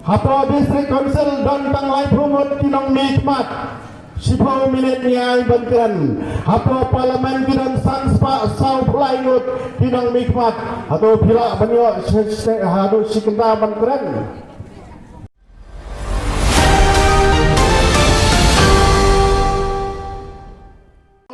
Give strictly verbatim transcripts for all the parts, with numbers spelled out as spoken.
Hapoh District Council don tang laiphew ngut ki nongmihkhmat, shiphew minit ngi ai ban kren. Hapoh Parliament ki don san spah sawphew lai ngut ki nongmihkhmat. Hato phi lah ban ïoh shi, shi, haduh shi kynta ban kren?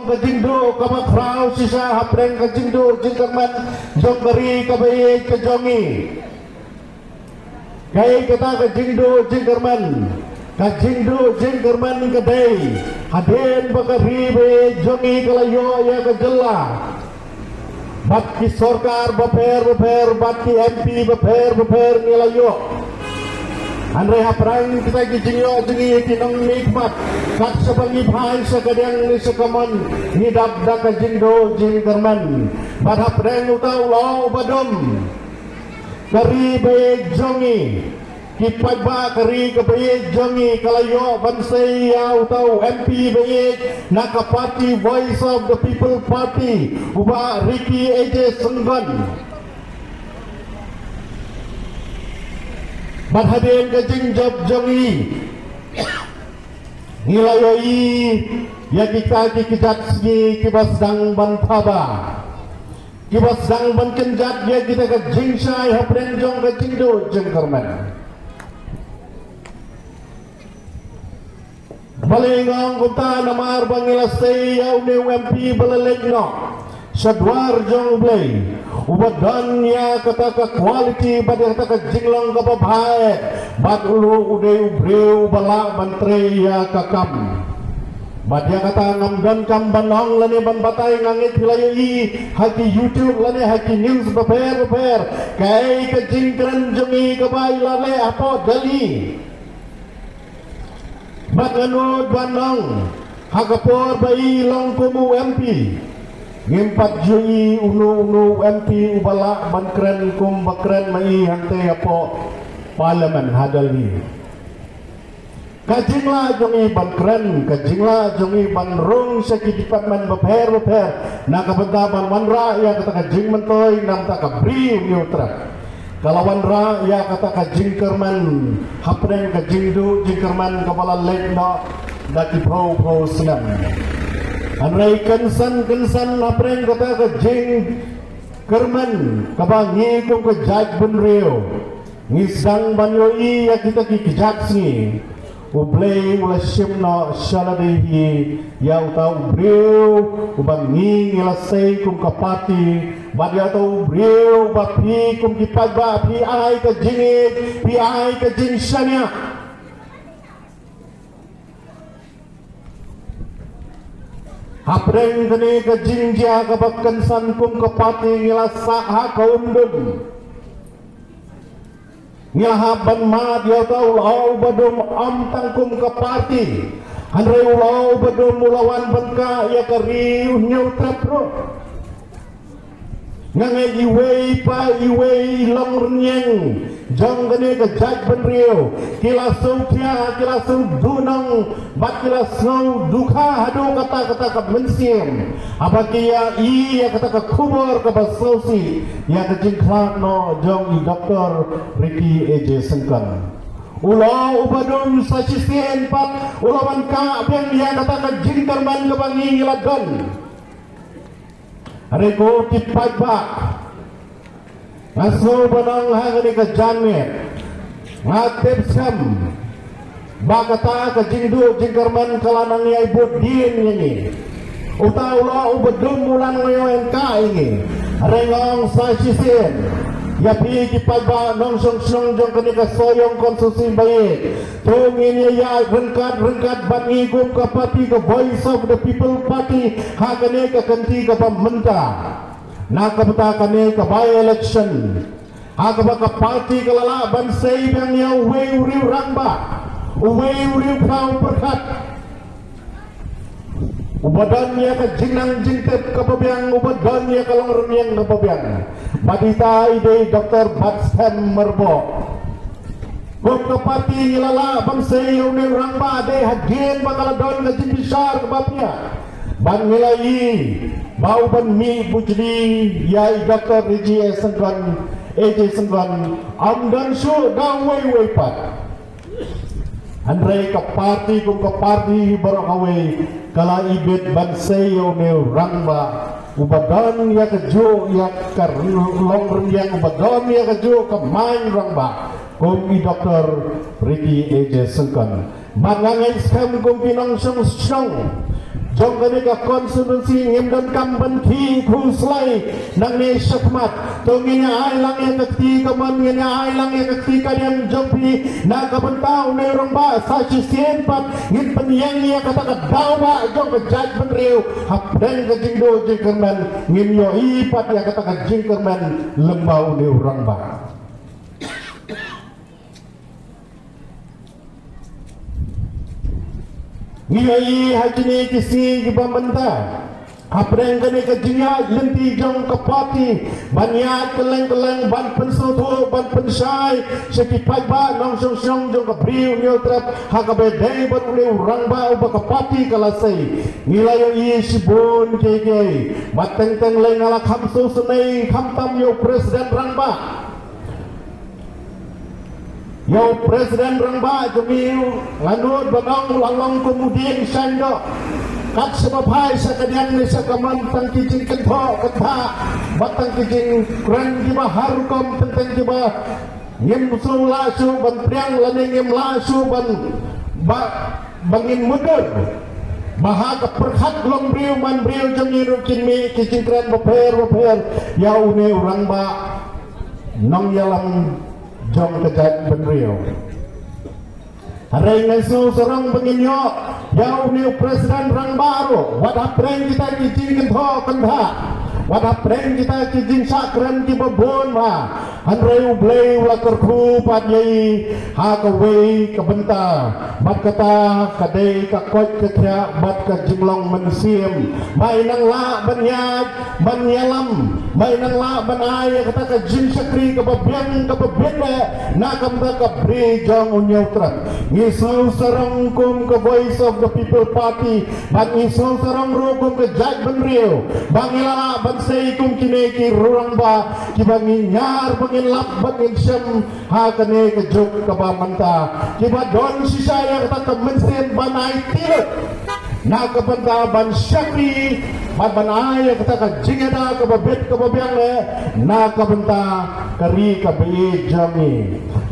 Ka jingduh kaba khraw shisha hapdeng ka jingduh jingkyrmen jong ka ri kaba ïeit ka jong ngi. Kaei kata ka jingduh jingkyrmen? Ka jingduh jingkyrmen ka dei hadien ba ka ri ba ïeit jong ngi ka la ïoh ïa ka jylla, bad ki sorkar bapher bapher, bad ki M P bapher bapher ngi la ïoh. Hynrei hapdeng kita ki jingïoh jong ngi ki nongmihkhmat, kat shaba ngi phai sha kadiang ne sha kamon, ngi dap da ka jingduh jingkyrmen. Bad hapdeng uta u lyoh uba dum, ka ri ba ïeit jong ngi, ki paidbah ka ri kaba ïeit jong ngi, ka la ïoh ban sei ïa uta u M P ba ïeit na ka party Voice of the People Party, u Bah Ricky A J Syngkon. Bad hadien ka jingjop jong ngi, ngi la ïohi ïa kita ki kjat sngi kiba sdang ban thaba, kiba sdang ban kynjat ïa kita ka jingshai hapdeng jong ka jingduh jingkyrmen. Balei nga ong kumta? Namar ba ngi la sei ïa une u M P ba la leit noh sha dwar jong U Blei, uba don ïa kata ka quality bad ïa kata ka jinglong kaba bha, bad u ruh u dei u briew uba lah ban trei ïa ka kam. Bad ïa kata ngam don kam ban ong lane ban batai, nga ngeit phi la ïohi ha ki YouTube lane ha ki news bapher bapher kaei ka jingkren jong ngi kaba i la leh hapoh Delhi. Bad nga nud ban ong, ha ka por ba i long kum u M P, ngim pat ju i uno uno u M P uba lah ban kren kum ba kren ma i hangtei hapoh Parliament ha Delhi. Ka jinglah jong i ban kren, ka jinglah jong i ban rung sha ki department bapher bapher na ka bynta ban wanrah ïa kata ka jingmyntoi na ka bynta ka Bri u Hynñiewtrep, ka la wanrah ïa kata ka jingkyrmen hapdeng ka jingduh jingkyrmen kaba la leit noh da ki phew phew snem. Hynrei kynsan kynsan hapdeng kata ka jingkyrmen kaba ngi kum ka jaitbynriew ngi sdang ban ïohi ïa kita ki kjat sngi, U Blei u la shim noh sha lade hi ïa uta u briew uba ngi ngi la sei kum ka party, bad ïa uta u briew uba phi kum ki paidbah phi ai ka jingïeit, phi ai ka jingshaniah. Hapdeng kane ka jingjia kaba kynsan kum ka party ngi la sah ha ka umdum. Ngi la hap ban mad ïa uta u lyoh uba dum ym tang kum ka party. Hynrei u lyoh uba dum u la wan ban kah ïa ka Ri u Hynñiewtrep ruh. Nga ngeit iwei pa iwei i longrynïeng jong kane ka jaitbynriew ki la sngewkhia, ki la sngewduhnong, bad ki la sngewdukha haduh katta katta ka mynsiem haba ki ïa i ïa kata ka khubor kaba sngewsih ïa ka jingkhlad noh jong i Doktor Ricky A J Syngkon. U lyoh uba dum sa shisien pat u la wan kah biang ïa kata ka jingkyrmen kaba ngi ngi la don. Hynrei ko ki paidbah, nga sngew ban ong ha kane ka janmiet, nga tip skhem ba kata ka jingduh jingkyrmen ka la nang ïai bud dien ïa ngi. Uta u lyoh uba dum u la nang ïoh kah ïa ngi. Hynrei nga ong sa shisien ïa phi ki paidbah nongshong shnong jong kane ka Sohiong constituency ba ïeit, to ngin ïa ïaid ryngkat ryngkat bad ngi kum ka party ka Voice of the People Party ha kane ka kynti kaba mynta. Na ka bynta kane ka by-election, ha kaba ka party ka la lah ban sei biang ïa uwei u riew rangbah, uwei u riew khraw pyrkhat, uba don ïa ka jingnang jingtip kaba biang, uba don ïa ka longrynïeng kaba biang. Bad ita i dei Doktor Batskhem Myrboh. Kum ka party ngi la lah ban sei ïa une u rangbah dei hadien ba ka la don ka jingbishar kaba pia. Bad ngi la ïohi ba u ban mih bujli ïa i Doktor Ricky A J Syngkon A J Syngkon, ym don shuh da uwei uwei pat. Hynrei ka party kum ka party baroh kawei ka la ibit ban sei ïa une u rangbah uba don ïa kajuh ïa ka long rynïeng, uba don ïa kajuh ka main rangbah kum i Doctor Ricky A J Syngkon. Bad nga ngeit skhem kum ki nongshong shnong jong kane ka constituency ngim donkam ban khih khuslai nangne shakhmat. To ngin ïa ai lang ïa ka kti kamon, ngin ïa ai lang ïa ka kti kadiang jong phi na ka bynta une u rangbah. Sa shisien pat ngin pynïeng ïa kata ka daw ba jong ka jaitbynriew hapdeng ka jingduh jingkyrmen. Ngin ïohi pat ïa kata ka jingkyrmen lyngba une u rangbah. Ngi ïohi ha kine ki sngi kiba mynta hapdeng kane ka jingïaid lynti jong ka party ban ïaid kylleng kylleng ban pynsngewthuh ban pynshai sha ki paidbah nongshong shnong jong ka Bri u Hynñiewtrep ha kaba ïadei bad une u rangbah uba ka party ka la sei. Ngi la ïohi shibun kiei kiei. Bad teng teng lei nga la kham sngewsynei khamtam ïa u president rangbah. Ïa u president rangbah jong ngi nga nud ban ong u la long kum u dieng shaiñdoh. Kat shaba phai sha kadiang ne sha kamon tang ki jingkynthoh kynthah bad tang ki jingkren kiba har rukom teng teng kiba ngim shu lah shuh ban pdiang lane ngim lah shuh ban ba ba ngin mutdur. Ba ha ka pyrkhat long briew man briew jong ngi ruh kin mih ki jingkren bapher bapher ïa une u rangbah nongïalam jong ka jaitbynriew. Hynrei nga sngewsarong ba ngin ïoh ïa une u president rangbah ruh wat hapdeng kita ki jingkynthoh kynthah, wat hapdeng kita ki jingshah kren kiba bun ba Hynrei U Blei u la kyrkhu pat ïa i ha kawei ka bynta. Bad kata ka dei ka koit ka khiah bad ka jinglong mynsiem. Ba i nang lah ban ïaid ban ïalam, ba i nang lah ban ai ïa kata ka jingshakri kaba biang kaba bit eh na ka bynta ka Bri jong U Hynñiewtrep. Ngi sngewsarong kum ka Voice of the People Party, bad ngi sngewsarong ruh kum ka jaitbynriew ba ngi la lah ban sei kum kine ki rangbah kiba ngi ñiar ba ngin lap bad ngin shem ha kane ka juk kaba mynta, kiba don shisha ïa kata ka mynsiem ban aiti lut na ka bynta ban shakri bad ban ai ïa kata ka jingïada kaba bit kaba biang eh na ka bynta ka ri kaba ïeit jong ngi.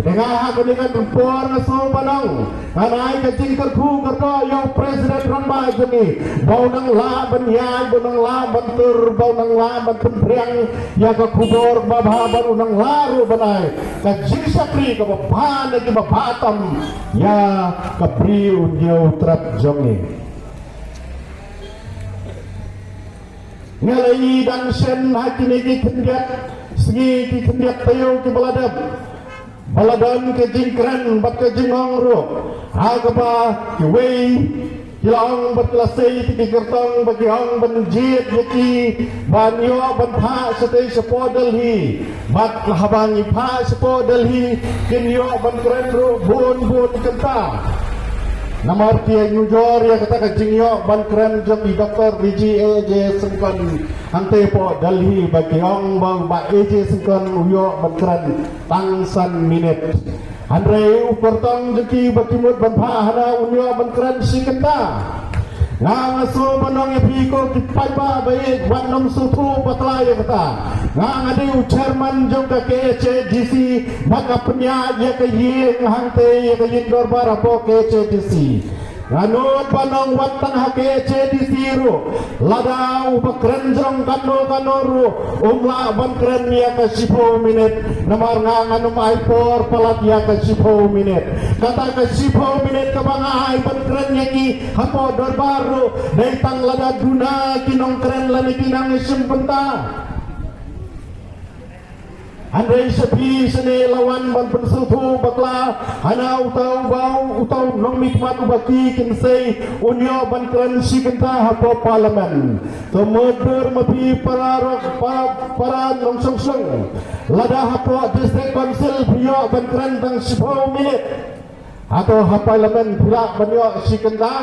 Te nga ha kane ka por nga sngew ban ong, ngan ai ka jingkyrkhu kyrdoh ïa u president rangbah jong ngi ba u nang lah ban ïaid, ba u nang lah ban tur, ba u nang lah ban pynphriang ïa ka khubor ba bha, ba u nang lah ruh ban ai ka jingshakri kaba bha na kiba bha tam ïa ka Bri U Hynñiewtrep jong ngi. Nga la ïohi dang shen ha kine ki khyndiat sngi ki khyndiat taïew kiba la dep ba la don ka jingkren bad ka jingong ruh ha kaba kiwei ki la ong bad ki la sei ïa ki kyrtong ba ki ong ban jied ïa ki ban ïoh ban phah shatei shapoh Delhi. Bad haba ngi phah shapoh Delhi kin ïoh ban kren ruh bun bun kynta. Namar ki ïa nujor ïa kata ka jingïoh ban kren jong i Doctor Ricky A J Syngkon hangtei hapoh Delhi ba ki ong ba, ba A J Syngkon u ïoh ban kren tang san minit. Hynrei u kyrtong jong ki ba ki mut ban phah hana un ïoh ban kren shi kynta. Nga nga sngew ban ong ïa phi ko ki paidbah ba ïeit, wat nym sngewthuh bakla ïa kata. Nga nga dei u chairman jong ka K H A D C, bad nga pynïaid ïa ka ïing hangtei ïa ka ïing dorbar hapoh K H A D C. Nga nud ban ong wat tang ha K H A D C ruh, lada uba kren jrong katno katno ruh um lah ban kren ïa ka shiphew minit. Namar nga ngan ym ai por palat ïa ka shiphew minit. Kata ka shiphew minit kaba nga ai ban kren ïa ki hapoh dorbar ruh dei tang lada duna ki nongkren lane ki nang ïashim bynta. Hynrei sha phi shane la wan ban pynsngewthuh bakla hana uta uba, uta u nongmihkhmat uba ki kin sei un ïoh ban kren shi kynta hapoh Parliament. To mutdur ma phi para rok, para, para nongshong shnong. Lada hapoh District Council phi ïoh ban kren tang shiphew minit, hato ha Parliament phi lah ban ïoh shi kynta?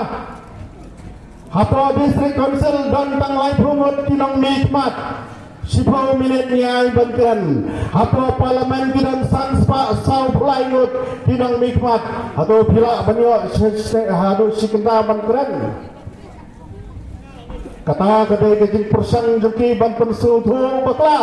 Hapoh District Council don tang laiphew ngut ki nongmihkhmat. Shiphew minit ngi ai ban kren. Hapoh Parliament ki don san spah saw phew lai ngut ki nongmihkhmat. Hato phi lah ban ïoh shi, shi, haduh shi kynta ban kren. Kata ka dei ka jingpyrshang jong ki ban pynsngewthuh bakla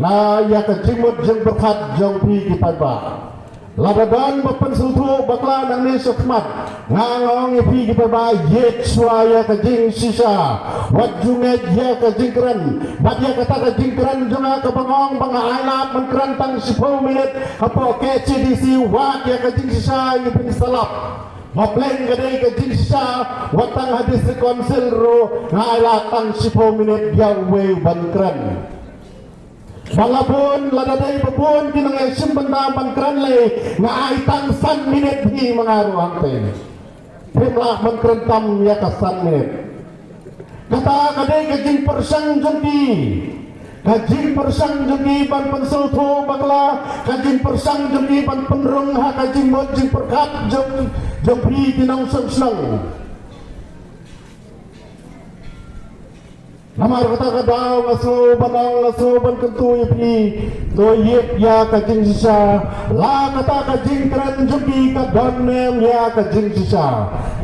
na ïa ka jingmut jingpyrkhat jong phi ki paidbah. Lada don ba pynsngewthuh bakla nangne shakhmat, nga ong ïa phi ki paidbah, ïeit shuwa ïa ka jingshisha. Wat ju ngeit ïa ka jingkren. Bad ïa kata ka jingkren jong nga kaba nga ong ba nga ai lad ban kren tang shiphew minit hapoh K H A D C, wat ïa ka jingshisha ïa pynsalap. Ba pleng ka dei ka jingshisha, wat tang ha District Council ruh nga ai lad tang shiphew minit ïa uwei ban kren. Ba la bun, lada dei ba bun ki nongshim bynta ban kren lei, nga ai tang san minit hi ma nga ruh hangtei. Phim lah ban kren tam ïa ka san minit. Kata ka dei ka jingpyrshang jong ki. Ka jingpyrshang jong ki ban pynsngewthuh bakla, ka jingpyrshang jong ki ban pynrung ha ka jingmut jingpyrkhat jong, jong phi ki nongshong shnong. Namar kata ka daw nga sngew ban ong, nga sngew ban kyntu ïa phi. To ïeit ïa ka jingshisha. La kata ka jingkren jong phi ka don ne em ïa ka jingshisha.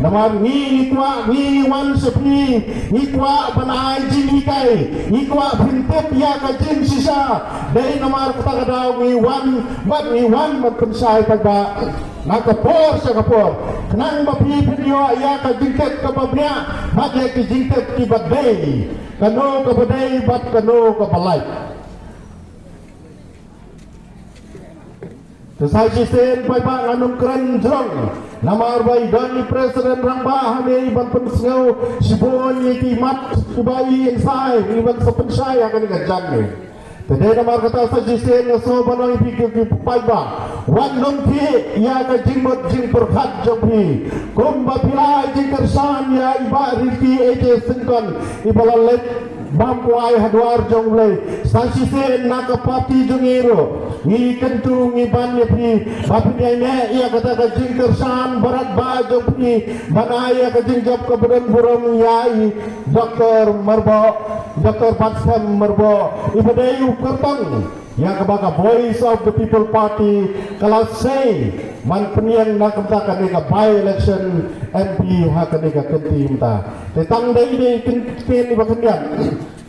Namar ngi, ngi kwah, ngi wan sha phi, ngi kwah ban ai jinghikai, ngi kwah phin tip ïa ka jingshisha. Dei namar kata ka daw ngi wan, bad ngi wan ban pynshai paidbah. Na ka por sha ka por, khnang ba phi phin ïoh ïa ka jingtip kaba bniah, bad ïa ki jingtip kiba dei, kano kaba dei bad kano kaba lait. Te sa shisien paidbah ngan ym kren jrong, namar ba i don i President Rangbah hangne i ban pynsngew shibun ïa ki mat kiba i insai, i ban sa pynshai ha kane ka janmiet. Te dei namar kata sa shisien nga sngew ban ong ïa phi ki, ki paidbah, wat nym khih ïa ka jingmut jingpyrkhat jong phi. Kumba phi la ai jingkyrshan ïa i Bah Ricky A J Syngkon iba la leit bam kwai ha dwar jong U Blei. Sa shisien na ka party jong ngi ruh ngi kyntu ngi ban ïa phi ba phin ïaineh ïa kata ka jingkyrshan barat ba jong phi ban ai ïa ka jingjop kaba don burom ïa i Doktor Myrboh, Doktor Batskhem Myrboh, iba dei u kyrtong ïa kaba ka Voice of the People Party ka la sei ban pynïeng na ka bynta kane ka by-election M P ha kane ka kynti mynta. Te tang dei dei kin kin iba khyndiat.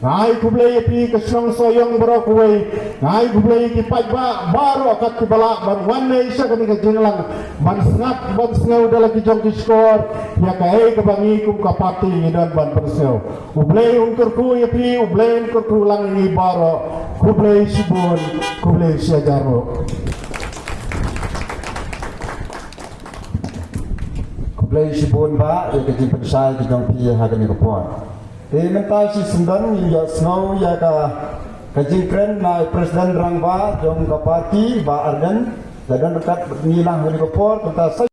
Nga ai khublei ïa phi ka shnong Sohiong baroh kawei. Nga ai khublei ïa ki paidbah baroh kat kiba lah ban wan ne sha kane ka jingïalang ban sngap ban sngew da la ki jong ki shkor ïa kaei kaba ngi kum ka party ngi don ban pynsngew. U Blei un kyrkhu ïa phi, U Blei un kyrkhu lang ïa ngi baroh. Khublei shibun, khublei shihajar. Khublei shibun Bah ïa ka jingpynshai ka jong phi ha kane ka por. Te mynta shi syndon ngin ïohsngew ïa ka, ka jingkren na i President Rangbah jong ka party Bah Ardent. La don ryngkat bad ngi lang ha kane ka por, mynta sa